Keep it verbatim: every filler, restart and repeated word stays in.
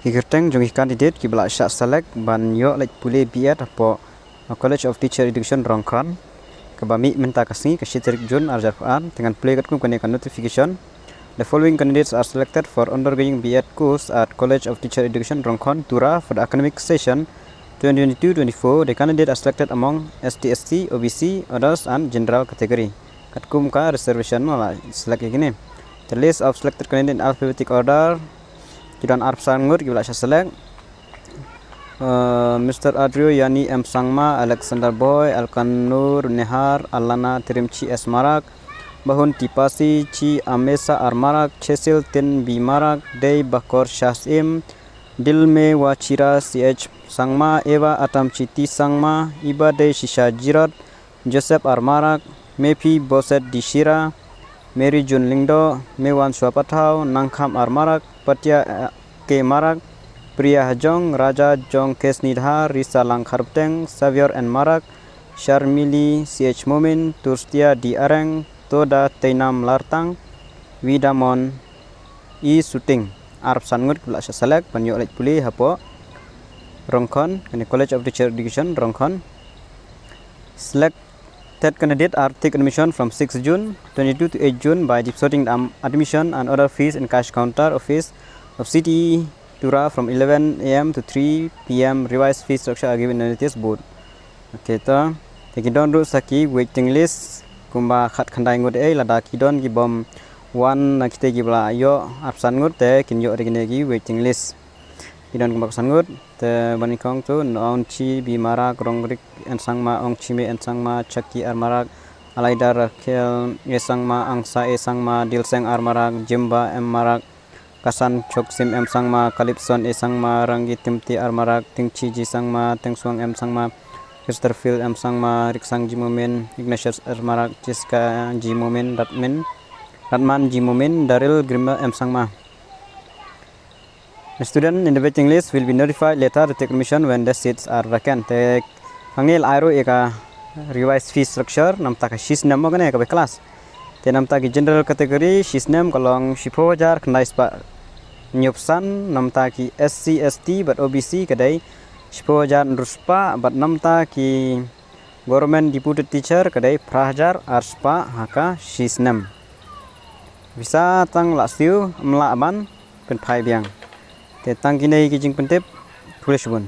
Ki kyrteng jong ki candidate kiba la shah select ban ïoh leit pule B.Ed hapoh College of Teacher Education Rongkhon, kaba mih mynta ka sngi ka shi tarik June ar hajar arphew ar. Te ngan pule katkum kane ka notification. The following candidates are selected for undergoing B.Ed course at College of Teacher Education Rongkhon, Tura for the academic session twenty twenty-two twenty-four. The candidate are selected among S T, S C, O B C, others and general category. Katkum ka reservation ma la select ïa kine. The list of selected candidate in alphabetic order. Ki don arphew san ngut kiba la shah select. Uh, Mister Adrio Yani M Sangma, Alexander Boy, Alkanur Nehar, Alana Tirimchi S Marak, Bahun Tipasi Chi Amesa R Marak, Chesil Tin B Marak, Dei Bakor Shah Syiem, Dilme Wachira C H Sangma, Eva Atamchi T Sangma, Iba Dei Shisha Jirot, Joseph R Marak, Mephi Boset Dishira, Mary June Lyngdoh, Mewan Shuapathau, Nangkham R Marak, Patia, eh, K Marak, Priya Hajong, Raja Jong Kesni Dhar, Risa Langkharbteng, Xavier N Marak, Sharmili C H Momin, Turstia D Areng, Toda Teinam Lartang, Widamon E Suting. Arphew san ngut kiba la shah select ban ïoh leit pule hapoh Rongkhon, kane College of Teacher Education Rongkhon. Selected candidate are take admission from sixth June twenty-two to eighth June by depositing the am-, admission and other fees in cash counter office of C T E Tura from eleven A M to three P M. Revised fee structure are given in the notice board. Okay, to. Te ki don ruh sa ki waiting list kumba khatkhyndai ngut ei, lada ki don ki bym wan na kita kiba la ïoh arphew san ngut te kin ïoh da kine ki waiting list. Ki don kumba arphew san ngut. Te ba nyngkong to Naungchi B Marak, Rongrik N Sangma, Ongchime N Sangma, Chaki R Marak, Alaida Rakhel A Sangma, Angsa A Sangma, Dilseng R Marak, Jimba M Marak, Kasan Choksim M Sangma, Kalipson A Sangma, Rangi Timti R Marak, Tingchi G Sangma, Tengswang M Sangma, Chesterfield M Sangma, Riksang G Momin, Ignatius R Marak, Jessica G Momin, Ratmin, Ratman G Momin, Daryl Grimba M Sangma. The student in the waiting list will be notified later to take admission when the seats are vacant. Te hangne la ai ruh ïa ka revised fee structure namta ka shi snem mo kane ka bai class. Te namta ki general category shi snem ka long shiphew hajar khyndai spah hynñiewphew san, namta ki S C, S T bad O B C ka dei shiphew hajar hynriew spah, bad namta ki government deputed teacher ka dei phra hajar ar spah ha ka shi snem. Pisa tang la siew, ym lah ban pynphai biang. Te tang kine ki jingpyntip, khublei shibun.